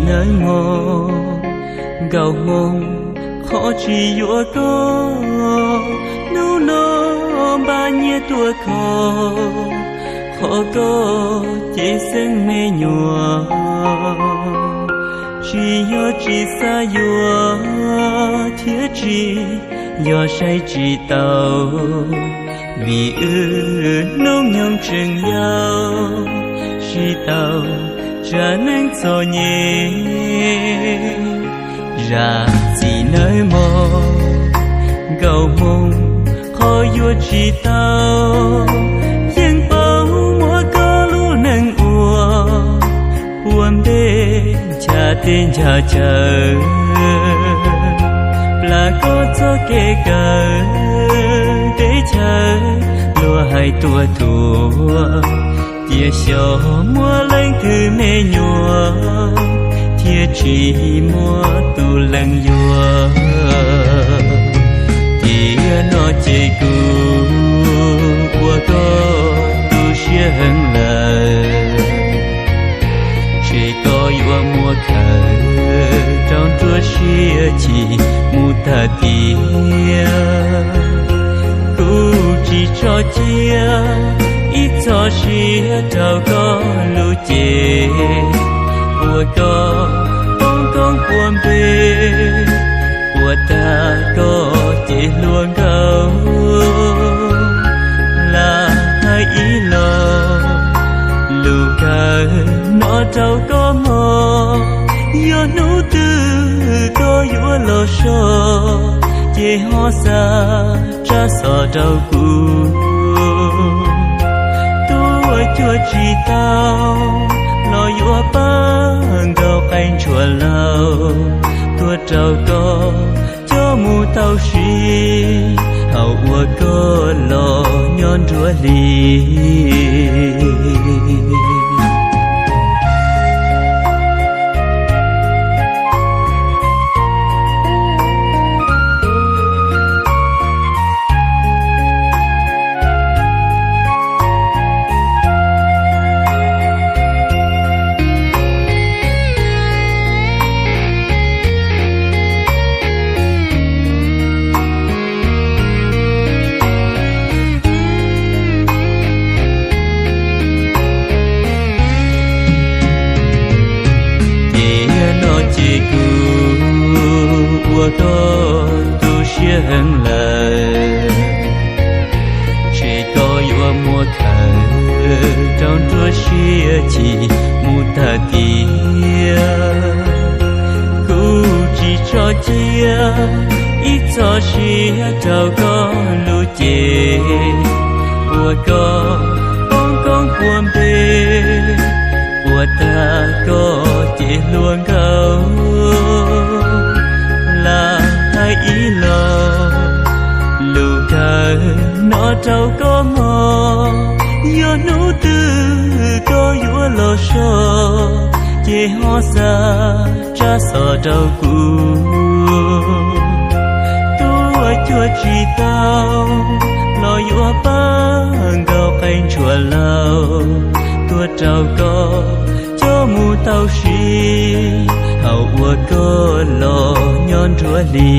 Nawb mog, nkauj hmoob qhov tsis yuav koj, hnub no npaj nyiaj tuaj kho, qhov koj cev xeeb me nyuam. Tsis yog tsis xav yuav thiab tsis yog saib tsis taus, vim wb hnub nyoog tseem yau, siv tau tsam neej txom nyem. Zam txim nawb mog, nkauj hmoob qhov yuav tsis tau, yeej paub muab koj lub neej ua, ua npe ncha teb ncha chaw, plam koj txoj kev kawm, teb chaws luag hais tuaj tuag, cia xyov muaj leej twg me nyuam, thiaj tsis muaj tus leej yuav. Tiam no ces kuv ua koj tu siab heev lawm, ntshe koj yuav muab khawm rau nruab siab chim mus tag tiam. Kuv tsis tso cia ib txoj sia rau koj lub cev, ua koj poob koob puag npe, ua tag koj ces hluas nkauj. Lam hais ib los lus kawg no rau koj mog, yog hnub twg koj yuav los so, ces ho xa tsab xov rau kuv. Tuaj cuag tsis tau los yuav pab nkaus qe ntsuag laus, tuaj rau koj coj mus tau siv, hauv ua koj los nyob nruab hli. Tiam no ces kuv ua koj tu siab heev lawm, ntshe koj yuav muab khawm rau nruab siab chim mus tag tiam. Kuv tsis tso cia ib txoj sia rau koj lub cev, ua koj poob koob puag npe, ua tag koj ces hluas nkauj. Lam hais ib los lus kawg no rau koj mog, yog hnub twg koj yuav los so, ces ho xa tsab xov rau kuv. Tuaj cuag tsis tau los yuav pab nkaus qe ntsuag laus, tuaj rau koj coj mus tau siv, hauv ua koj los nyob nruab hli.